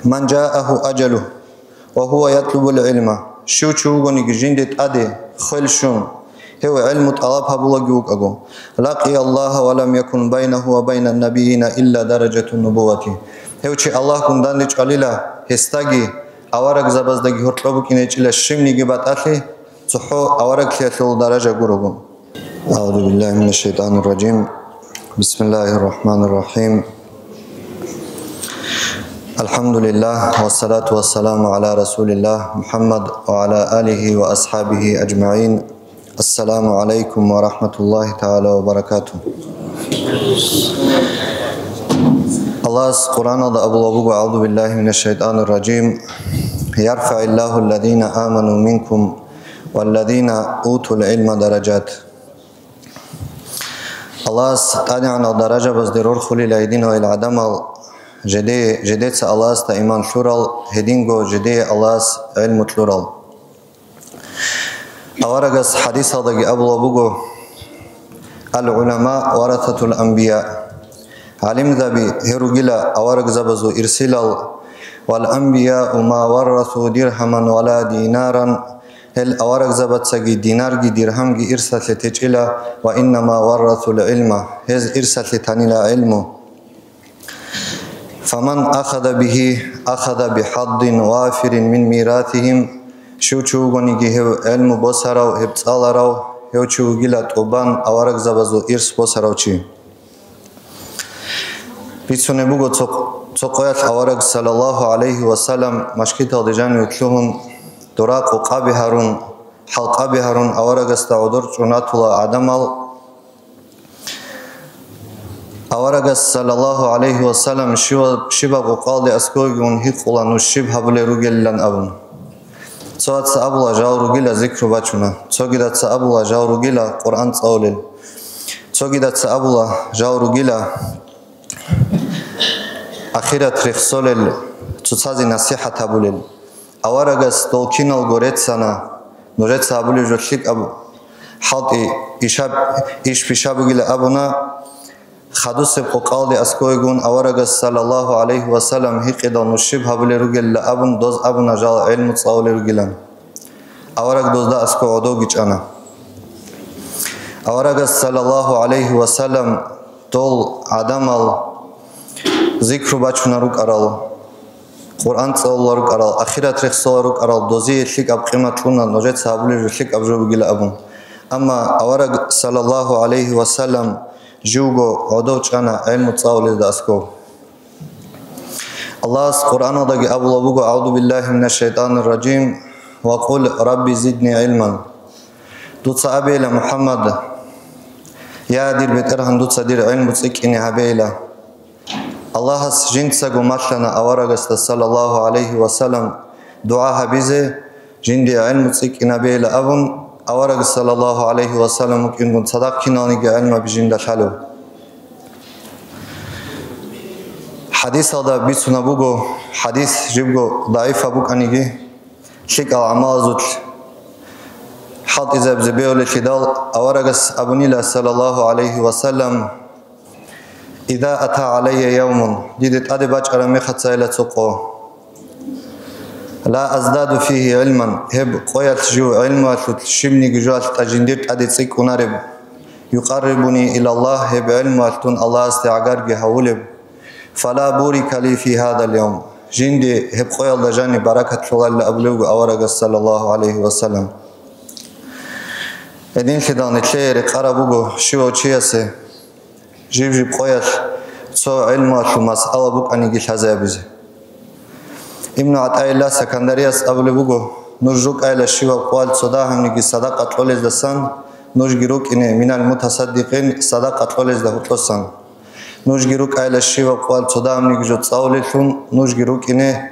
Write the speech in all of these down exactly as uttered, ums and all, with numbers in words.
من جاءه أجله وهو يطلب العلم, щив чи вугониги жинде тӀаде хвел щун, гьев гӀилму тӀалаб гьабулаги вукӀаго, لقي الله ولم يكن بينه وبين النبيين إلا درجة النبوة, гьев чи Аллагьгун дандечӀвалила, гьесдаги аварагзабаздаги гьоркьоб букӀине гьечӀила щибниги батӀалъи, цохӀо авараглъиялъул даража гурого. أعوذ بالله من الشيطان الرجيم. بسم الله الرحمن الرحيم. الحمد لله والصلاة والسلام على رسول الله محمد وعلى آله وأصحابه أجمعين. السلام عليكم ورحمة الله تعالى وبركاته. Аллагьас Къуръаналда абулеб буго: أعوذ بالله من الشيطان الرجيم. يرفع الله الذين آمنوا منكم والذين أوتوا العلم درجات. Аллагьас тӀадегӀанал даражабазде рорхулила гьединал гӀадамал, жеде-, жедеца Аллагьасда иман лъурал, гьединго жедее Аллагьас гӀилму кьурал. Аварагас хадисалдаги абулеб буго: العلماء ورثة الأنبياء. ГӀалимзаби гьел ругила аварагзабазул ирсилал, والأنبياء ما ورثوا درهما ولا دينارا. Гьел аварагзабацаги динарги диргьамги ирсалъе течӀила, وإنما ورثوا العلم, гьез ирсалъе танила гӀилму. فمن أخذ به أخذ بحظ وافر من ميراثهم. Щив чи вугониги гьев гӀилму босарав, гьеб цӀаларав, гьев чи вугила тӀубан аварагзабазул ирс босарав чи. Бицунеб буго цо, цо къоялъ авараг, саллаллагьу гӀалайгьи ва саллам, машгиталде жаниве лъугьун, дора къокъаби гьарун, хӀалкъаби гьарун аварагасда гӀодор чӀун ратула гӀадамал. Аварагас, саллаллагьу гӀалайгьи ва саллам, щива-, щибаб къокъалде аскӀовегун гьикъула нуж щиб гьабулел ругелилан абун. Цояца абула жал ругила зикру бачуна, цогидаца абула жал ругила Къуръан цӀалулел, цогидаца абула жал ругила ахират рехсолел, цоцазе насихӀат гьабулел. Аварагас дол киналго реццана, нужеца гьабулеб жо лъикӀаб хӀалтӀи ишаб-, иш бища бугила абуна, хадусеб къокъалде аскӀовегун аварагас, саллаллагьу гӀалайгьи ва саллам, гьикъидал нуж щиб гьабулел ругелила абун, доз абуна жал гӀилму цӀалулел ругилан. Авараг дозда аскӀов гӀодовги чӀана. Аварагас, саллаллагьу гӀалайгьи ва саллам, дол гӀадамал зикру бачуна рукӀарал, Къуръан цӀалула рукӀарал, ахират рехсола рукӀарал, дозие лъикӀаб къимат кьуна, нужеца гьабулеб жо лъикӀаб жо бугила абун. Амма авараг, саллаллагьу гӀалайгьи ва саллам, живго гӀодов чӀана гӀилму цӀалулезда аскӀов. Аллагьас Къуръаналдаги абулеб буго: «АгӀузу биллагьи минаш шайтанир ражим, ва къул, Рабби, зидни гӀилман». Дуца абейила, МухӀаммад: «Я, дир БетӀергьан, дуца дир гӀилму цӀикӀкӀине гьабейила». Аллагьас жинцаго малъана аварагасда, саллаллагьу гӀалайгьи ва саллам, дугӀа гьабизе, жинде гӀилму цӀикӀкӀинабейила абун, авараг, саллаллагьу гӀалайгьи ва саллам, вукӀингун цадахъ киналниги гӀилмаби жинда лъалев. ХӀадисалда бицунаб буго, хӀадис жибго дагӀифаб букӀаниги, лъикӀал гӀамалазулъ хӀалтӀизабизе бегьулелъидал, аварагас абунила, саллаллагьу гӀалайгьи ва саллам: «Иза ата гӀалайя явмун», диде тӀаде бачӀараб мехацайила цо къо. «Ла аздаду фигьи гӀилман», гьеб къоялъ жив гӀилмуялъулъ щибниги жоялъ тӀа жиндир тӀаде цӀикӀкӀунареб, «юкъаррибуни илаллагь», гьеб гӀилмуялъ дун Аллагьасде гӀагарги гьавулеб, «фала бурика ли фи гьадал явм», жинде гьеб къоялда жаниб баракат лъоларила абулеб буго аварагас, саллаллагьу гӀалайгьи ва саллам. Гьединлъидал нилъее рекъараб буго щивав чиясе жиб-жиб къоялъ цо гӀилмуялъул масъала букӀаниги лъазе гьабизе. Ибну ГӀатӀаилла Сакандарияс абулеб буго: «Нуж рукӀайила щибаб къоялъ цо дагьабниги садакъа кьолездасан, нужги рукӀине минал мутасаддикъин садакъа кьолезда гьоркьосан. Нужги рукӀайила щибаб къоялъ цо дагьабниги жо цӀалулеллъун, нужги рукӀине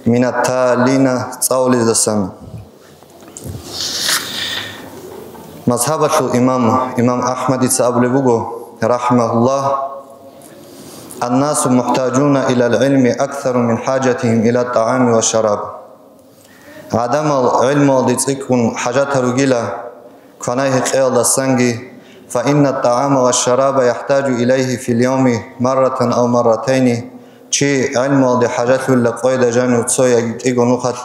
минат таллина цӀалулездасан». Мазгьабалъул имам, имам АхӀмадица абулеб буго, рахӀимагьуллагь: «Аннасу мухӀтажуна илал гӀилми аксару мин хӀажатигьим ила тӀагӀами ва шараб». ГӀадамал гӀилмуялде цӀикӀкӀун хӀажатал ругила кванай-гьекъеялдасанги, «фа инна тӀагӀама ва шараба яхӀтажу илайгьи фил явми марратан ав марратайни», чи гӀилмуялде хӀажалъулила къойда жанив цо яги кӀиго нухалъ,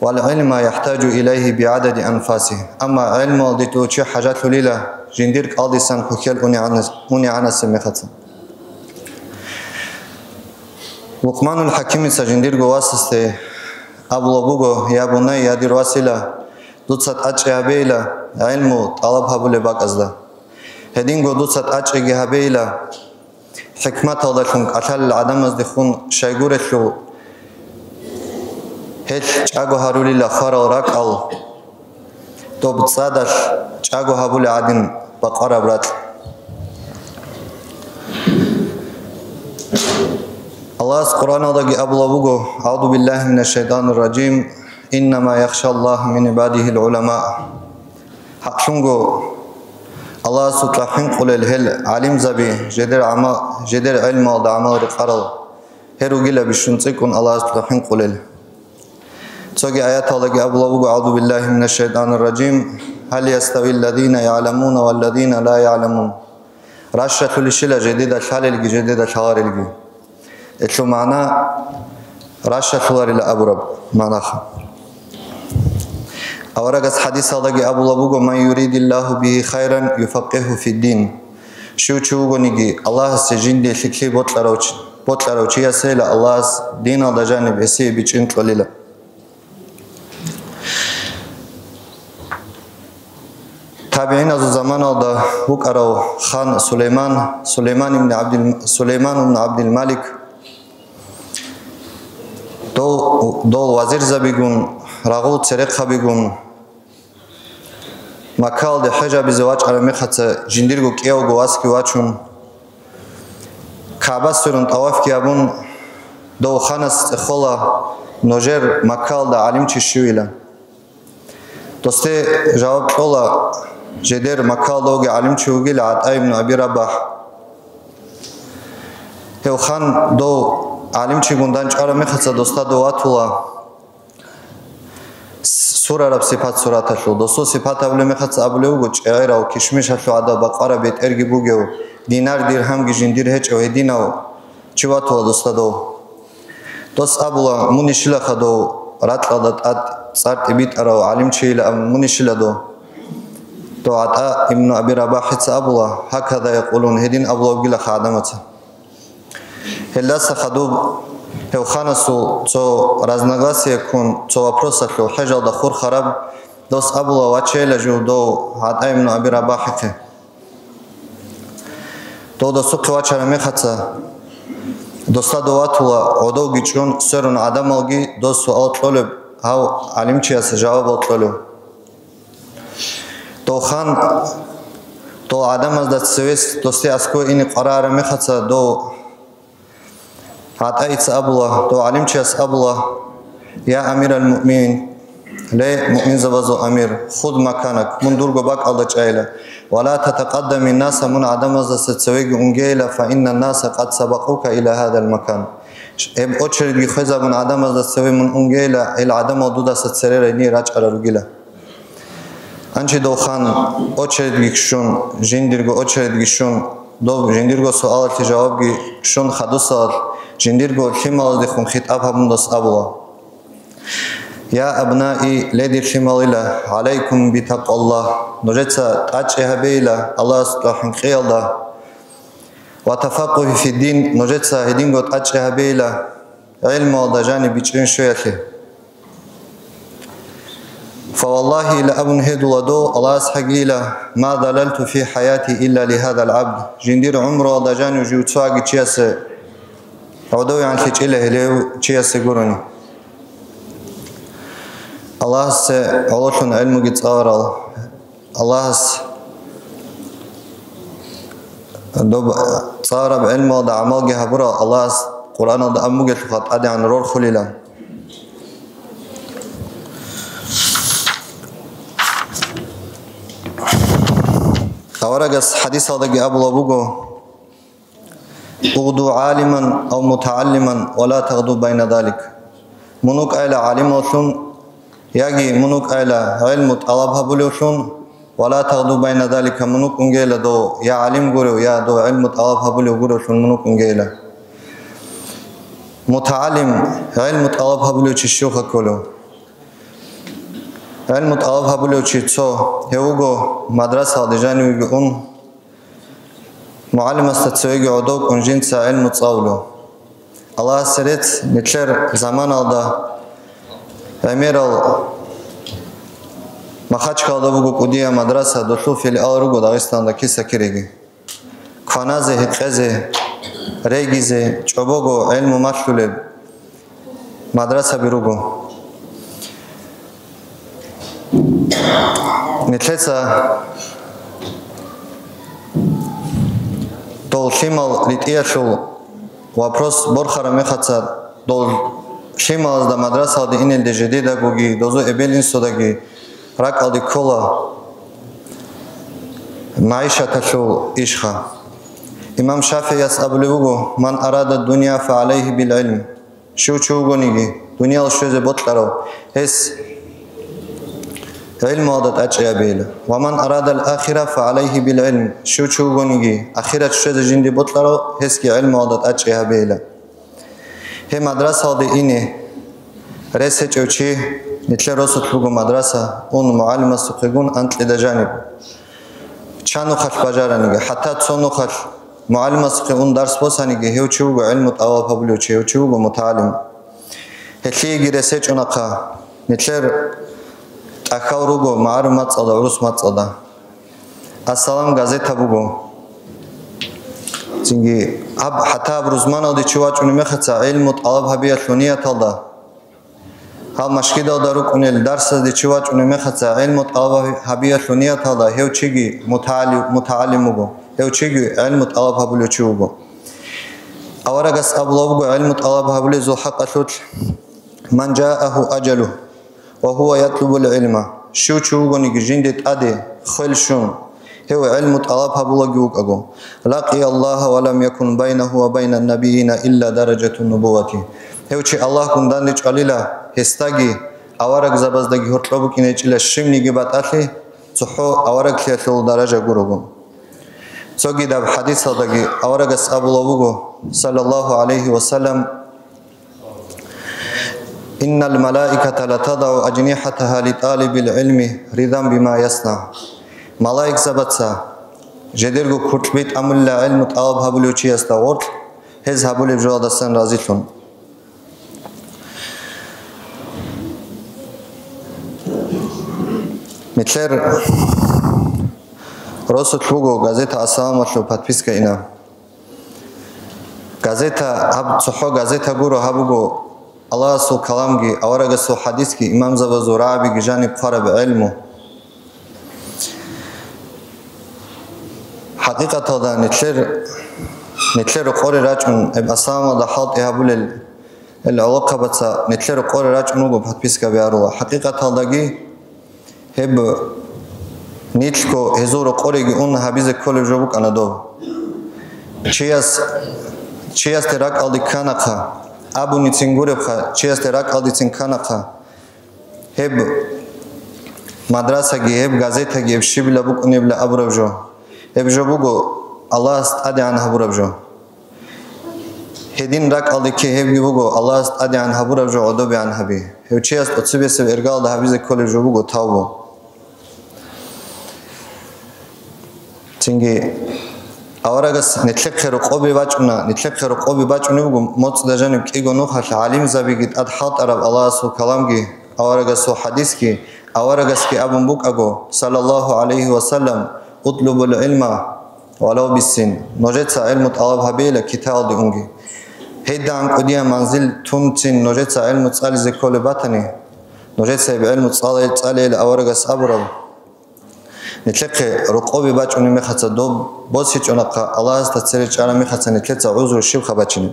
вал гӀилма яхӀтажу илайгьи бигӀадади анфасигь. Амма гӀилмуялде дов чи хӀажалъулила жиндир кӀалдисан хӀухьел унегӀанас-, унегӀанасеб мехалъ. Лукъманул ХӀакимица жиндирго васасде абула буго: «Я бунай, я дир васила, дуца тӀачӀи гьабейила гӀилму тӀалаб гьабулеб бакӀазда. Гьединго дуца тӀачӀиги гьабейила, хӀикматалдалъун кӀалъалел гӀадамаздехун щайгурелъул, гьелъ чӀаго гьарулила хварал ракӀал, доб цӀадалъ чӀаго гьабулел гӀадин бакъвараб ракь». Аллагьас Къуръаналдаги абула буго: «АгӀузу биллагьи минаш шайтанир ражим. Иннама яхшаллагьа мин гӀибадигьил гӀуламаъ». ХӀакълъунго, Аллагьасукьа хӀинкъулел гьел гӀалимзаби, жедер гӀама-, жедер гӀилмуялда гӀамал рекъарал, гьел ругила бищун цӀикӀкӀун Аллагьасукьа хӀинкъулел. Цоги аяталдаги абула буго: «АгӀузу биллагьи минаш шайтанир ражим. Гьал яставилладина ягӀламуна валладина ла ягӀламун». Ращалъулищила жедеда лъалелги, жедеда лъаларелги? Гьелъул магӀна ращалъуларила абураб магӀнаха. Аварагас хӀадисалдаги абула буго: «Ман юридиллагьу бигьи хайран юфаккигьу фиддин». Щив чи вугониги, Аллагьасе жинде лъикӀлъи бокьарав чи-, бокьарав чиясейила Аллагьас диналда жаниб гьесие бичӀчӀин кьолила. ТабигӀиназул заманалда вукӀарав хан Сулейман, Сулейман ибн ГӀабдил-, Сулейман ибн ГӀабдил-Малик, дол, дол вазирзабигун, рагъул церехъабигун, Маккаялде хӀеж гьабизе вачӀараб мехалъ жиндирго кӀиявго васги вачун, КагӀба сверун тӀавафги гьабун, дов ханас цӀехола: «Нужер Маккаялда гӀалимчи щивила?» Досде жаваб кьола: «Жедер Маккаялда вугев гӀалимчи вугила ГӀатӀа ибн Аби Рабах». Гьев хан дов гӀалимчигун дандчӀвараб мехалъ досда дов ватула. С-, сурараб сипат-сураталъул. Досул сипат абулеб мехалъ абулеб буго: чӀегӀерав, кишмишалъул гӀадаб, бакъвараб бетӀерги бугев, динар-диргьамги жиндир гьечӀев гьединав чи ватула досда дов. Дос абула: «Мунищилаха дов ракьалда тӀад цӀар тӀибитӀарав гӀалимчийилан, мунищила дов?» Дов ГӀатӀа ибн Аби Рабахица абула: «Гьаказа якъулун», гьедин абулебгилаха гӀадамаца. Гьелдаса хадуб гьев ханасул цо разногласие ккун, цо вопросалъул хӀежалда хурхараб, дос абула вачейила жив дов ГӀатӀа ибн Аби Рабахихъе. Дов досухъе вачараб мехалъ, досда дов ватула, гӀодовги чӀун, сверун гӀадамалги дос суал кьолеб, гьав гӀалимчияс жавабал кьолев. Дов хан, дов гӀадамазда цевес досде аскӀове ине къварараб мехалъ, дов ГӀатӀаица абула, дов гӀалимчияс абула: «Я амирал муъминин, ле муъминзабазул амир, хуз маканак, мун дурго бакӀалда чӀайила, ва ла татакъаддамин наса, мун гӀадамаздаса цевеги унгейила, фа иннан наса къад сабакъука иля гьадал макан». Гьеб очередги хвезабун гӀадамазда цеве мун унгейила, гьел гӀадамал дудаса цере райни рачӀарал ругила. Анчидал хан очередги щун, жиндирго очередги щун, доб жиндирго суалалъе жавабги щун хадусалъ, жиндирго лъималаздехун хитӀаб гьабун дос абула: «Я абнаи, ле дир лъималила, гӀалайкум битакъваллагь, нужеца тӀачӀи гьабейила Аллагьасда хӀинкъиялда, ва тафаккугьи фиддин, нужеца гьединго тӀачӀи гьабейила гӀилмуялда жаниб бичӀчӀин щвеялъе. Фаваллагьи, ила абун гьедула дов, Аллагьас гьагийила, ма далалту фи хӀаяти илля лигьадал гӀабд, жиндир гӀумруялда жанив жив цоги чиясе гӀодовегӀан лъечӀила гьелев чиясе гурони». Аллагьасе гӀололъун гӀилмуги цӀаларал, Аллагьас доб цӀалараб гӀилмуялда гӀамалги гьабурал, Аллагьас Къуръаналда абун бугелъулха тӀадегӀан рорхулилан. Аварагас хӀадисалдаги абула буго: «Угъду гӀалиман ав мутагӀаллиман ва ла тагъду байна залик». Мун вукӀайла гӀалималлъун, яги мун вукӀайла гӀилму тӀалаб гьабулевлъун, ва ла тагъду байна залика, мун вукӀунгейла дов я гӀалим гурев, я дов гӀилму тӀалаб гьабулев гуревлъун мун вукӀунгейла. МутагӀалим, гӀилму тӀалаб гьабулев чи щивха кколев? ГӀилму тӀалаб гьабулев чи цо, гьев вуго мадрасалде жанивеги ун, мугӀалимасда цевеги гӀодов кӀун жинца гӀилму цӀалулев. Аллагьасе рецц, нилъер заманалда гӀемерал Махачкалда буго кӀудияб мадраса, долъул филиал руго Дагъистанда киса-киреги. Кваназе, гьекъезе, регизе, чӀобого гӀилму малъулеб мадрасаби руго. Нилъеца дол лъимал ритӀиялъул вопрос борхараб мехаца, дол лъималазда мадрасалде инелде жидедагоги, дозул эбел-инсудаги ракӀалде ккола магӀишаталъул ишха. Имам ШафигӀияс абулеб буго: «Ман арада дунья, фа гӀалайгьи бил гӀилм». Щив чи вугониги, дуниял щвезе бокьарав, гьес гӀилмуялда тӀачӀи гьабейила. «Ва ман арадал ахира, фа гӀалайгьи бил гӀилм». Щив чи вугониги, ахират щвезе жинде бокьарав, гьесги гӀилмуялда тӀачӀи гьабейила. Гьеб мадрасалде ине рес гьечӀев чи, нилъер росулъ буго мадраса, ун мугӀалимасухъегун анкьида жаниб. Чан нухалъ бажараниги, хӀатта цо нухалъ мугӀалимасухъе ун дарс босаниги, гьев чи вуго гӀилму тӀалаб гьабулев чи, гьев чи вуго мутагӀалим. Гьелъиеги рес гьечӀо нахъа, нилъер тӀахьал руго магӀарул мацӀалда, гӀурус мацӀалда. «Ассалам» газета буго. Цинги гьаб, хӀатта гьаб рузманалде чи вачӀунеб мехаца гӀилму тӀалаб гьабиялъул нияталда, гьал машгидалда рукӀунел дарсазде чи вачӀунеб мехаца гӀилму тӀалаб гьабиялъул нияталда гьев чиги мутагӀали-, мутагӀалим вуго, гьев чиги гӀилму тӀалаб гьабулев чи вуго. Аварагас абулеб буго гӀилму тӀалаб гьабулезул хӀакъалъулъ: «Ман жаагьу ажалугьу ва гьува ятлубул гӀилма». Щив чи вугониги жинде тӀаде хвел щун, гьев гӀилму тӀалаб гьабулаги вукӀаго, «лакъия Аллагьа ва лам якун байнагьу ва байна ннабийина илла даражатун нубуввати». Гьев чи Аллагьгун дандечӀвалила, гьесдаги аварагзабаздаги гьоркьоб букӀинчӀила щибниги батӀалъи, цохӀо авараглъиялъул даража гурого. Цогидаб хӀадисалдаги аварагас абулеб буго, саллаллагьу гӀалайгьи ва саллам: «Иннал малаиката ла тадагӀу ажнихӀатагьа ли тӀалибил гӀилми ридан бима ясна». Малаикзабаца жидерго куркьби тӀамулила гӀилму тӀалаб гьабулев чиясда гъоркь, гьез гьабулеб жоялдасан разилъун. Нилъер росулъ буго газета «Ассаламалъул» подписка ина. Газета, гьаб цохӀо газета гуро, гьаб буго Аллагьасул каламги, аварагасул хӀадисги, имамзабазул рагӀабиги жаниб хъвараб гӀелму. ХӀакъикъаталда нилъер, нилъер рокъоре рачӀун, гьеб Ассаламалда хӀалтӀи гьабулел, ил гӀолохъабаца нилъер рокъоре рачӀун вуго, подписка бигьарула. ХӀакъикъаталдаги гьеб нилъго гьезул рокъореги ун гьабизе кколеб жо букӀана доб. Чияс, чиясде ракӀалде кканахъа, абуницин гуребха, чиясде ракӀалдецин кканахъа, гьеб мадрасаги, гьеб газетаги, гьеб щибила букӀунебла абураб жо. Гьеб жо буго Аллагьас тӀадегӀан гьабураб жо. Гьедин ракӀалде кке гьебги буго, Аллагьас тӀадегӀан гьабураб жо гӀодобегӀан гьаби. Гьев чияс тӀоцебесеб эргалда гьабизе кколеб жо буго тавбу. Цинги аварагас нилъехъе рокъобе бачӀуна, нилъехъе рокъобе бачӀунеб буго, моцӀ дажаниб кӀиго нухалъ гӀалимзабиги тӀад хӀалтӀараб Аллагьасул каламги, аварагасул хӀадисги, аварагасги абун букӀаго, саллаллагьу гӀалайгьи ва саллам: «Утлубул гӀилма валав биссин», нужеца гӀилму тӀалаб гьабейила китаялде унги. ГьедигӀан кӀудияб манзил тунцин нужеца гӀилму цӀализе кколеб батани, нужеца гьеб гӀилму цӀалай-, цӀалейила аварагас абураб. Нилъехъе рокъобе бачӀунеб мехаца доб босичӀонахъа, Аллагьасда цере чӀараб мехаца нилъеца гӀузру щибха бачинеб?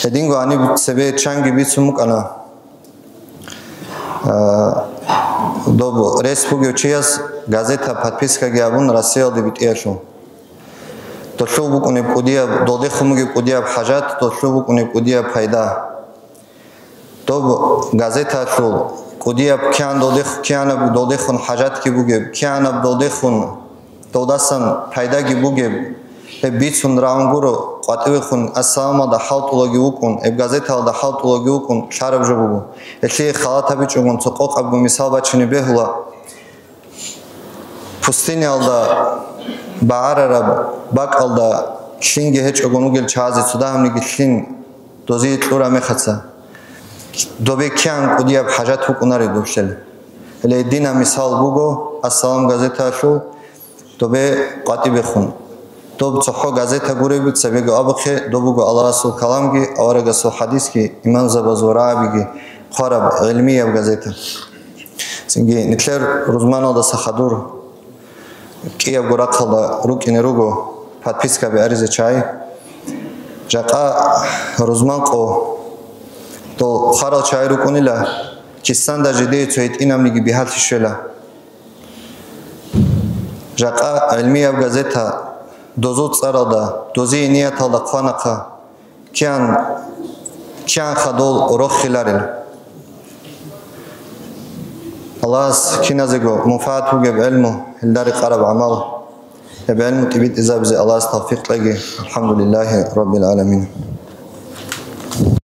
Гьединго гьаниб цебе чанги бицун букӀана. А, доб рес бугев чияс газета подпискаги абун Россиялде битӀиялъул. Долъул букӀунеб кӀудияб, долдехун бугеб кӀудияб хӀажат, долъул букӀунеб кӀудияб пайда. Доб газеталъул кӀудияб кигӀан долдех-, кигӀанаб долдехун хӀажатги бугеб, кигӀанаб долдехун Додасан пайдаги бугеб, гьеб бицун рагӀун гуро, къватӀивехун ассаламалда хӀалтӀулаги вукӀун, гьеб газеталда хӀалтӀулаги вукӀун лъараб жо буго. Гьелъие халат гьабичӀогун цо къокъабго мисал бачине бегьула. Пустыниялда багӀарараб бакӀалда лъинги гьечӀогун вугел чагӀазе цо дагьабниги лъин дозие кьураб мехаца, добе кигӀан кӀудияб хӀажат букӀунареб доблъел. Гьеле динаб мисал буго «Ассалам» газеталъул добе къватӀибехун. Доб цохӀо газета гуреби, цебего абухъе, доб буго Аллагьасул каламги, аварагасул хӀадисги, имамзабазул рагӀабиги хъвараб гӀилмияб газета. Цинги нилъер рузманалдаса хадур кӀиябго рахъалда рукӀине руго подпискаби аризе чагӀи. Жакъа рузман къо дол хъварал чагӀи рукӀунила, чисанда жидее цо гьитӀинабниги бигьалъи щвела. Жакъа гӀилмияб газета дозул цӀаралда, дозие нияталда хъванахъа, кигӀан, кигӀан хадув рохиларел. Аллагьас киназего мунфагӀат бугеб гӀелму, гьелда рекъараб гӀамал, гьеб гӀелму тӀибитӀизабизе Аллагьас тавфикъ кьеги. АлхӀамдулиллагьи раббил гӀаламин.